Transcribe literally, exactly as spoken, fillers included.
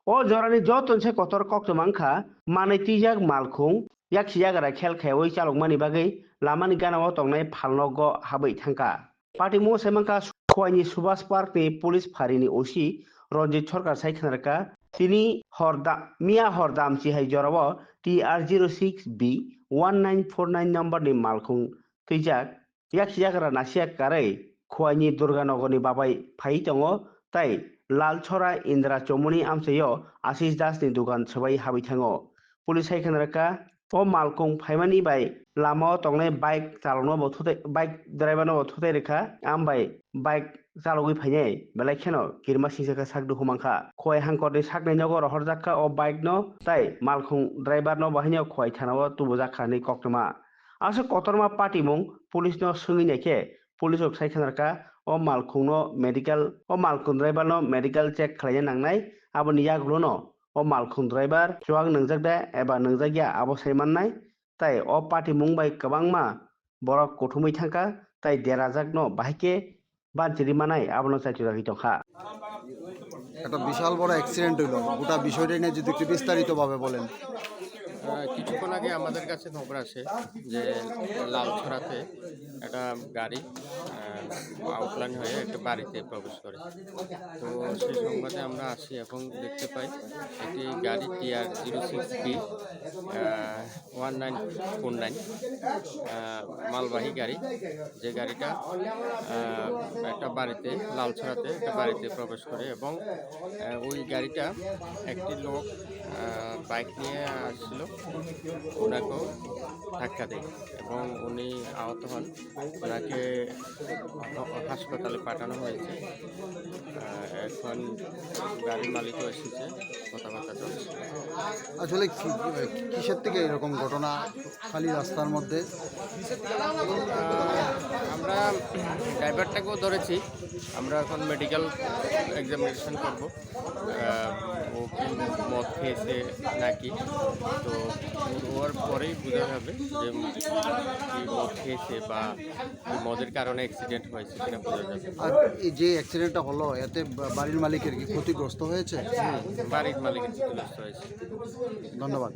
O jorani joto se kotor koktwma wngkha, manwi twijak malkhung, yaksi yagra khel khaiwi chalokmani bagwi lamani ganao tongnai phalnogo habwi thangkha. Patimung sai mankha Khwaini Subhas Park ni police pharini O C Ranjit Sarkar sai khna rwkha, tini hor da-, miya hor damchi hai jorao T R zero six B one nine four nine number ni malkhung twijak. Yaksi yagra nasiya karwi Khwaini Durga Nogor ni babai phai tongo, tai Lalchora Indra Chomoni amchaio Ashish Das ni dukan swbai habwi thango. Police hai khna rwkha, o malkhung phaimani bai lamao tongnai bike chalokno bo thutai, bike driver no bo thutai rwkha, ambai bike chalogwi phainai belai kheno kirima singsa khe sak duku mankha. Khwai hangkorni sakni nogo rohorjak kha o bike no, tai malkhung driver no bo haino Khwai thanao tubujak kha hinwi koktwma. Aswk kotorma patimung police no swngwi naikhe, police rok sai khna rwkha o malkhung no medical, o malkhung driver no medical check khlaina nangnai, aboni yagulo no o malkhung driver chuwak nwngjak de eba nwngjak ya abo sai mannai, tai o patimung bai kwbangma borok kuthumwi thangkha, tai derajakno bahai khe banchiri manai abono chaichuragwi tongkha. একটা বিশাল বড় অ্যাক্সিডেন্ট হইলো, গোটা বিষয়টা নিয়ে যদি একটু বিস্তারিত ভাবে বলেন। আহ, কিছুক্ষণ আগে আমাদের কাছে খবর আসে যে লালছড়াতে একটা গাড়ি, আহ, আউটলাইন হয়ে একটা বাড়িতে প্রবেশ করে। তো সেই সংবাদে আমরা আসি এবং দেখতে পাই একটি গাড়ি T R zero six B one nine four nine, আহ, মালবাহী গাড়ি, যে গাড়িটা, আহ, একটা বাড়িতে, লালছড়াতে একটা বাড়িতে প্রবেশ করে এবং, আহ, ওই গাড়িটা একটি লোক, আহ, বাইক নিয়ে আসছিল, ওনাকেও ধাক্কা দেয় এবং উনি আহত হন। ওনাকে হ-, হাসপাতালে পাঠানো হয়েছে। আহ, এখন গাড়ির মালিকও এসেছে, কথাবার্তা চলছে। আসলে কি, কিসের থেকে এরকম ঘটনা খালি রাস্তার মধ্যে? আহ, আমরা ড্রাইভারটাকেও ধরেছি, আমরা এখন মেডিকেল এক্সামিনেশন করব। আহ, ও কি মদ খেয়েছে নাকি, তো ওর পরেই বোঝা যাবে যে কি মদ খেয়েছে বা কি মদের কারণে অ্যাক্সিডেন্ট হয়েছে কিনা বোঝা যাবে। আর এই যে অ্যাক্সিডেন্টটা হলো, এতে বা-, বাড়ির মালিকের কি ক্ষতিগ্রস্ত হয়েছে? হুম, বাড়ির মালিকের ক্ষতিগ্রস্ত হয়েছে। ধন্যবাদ।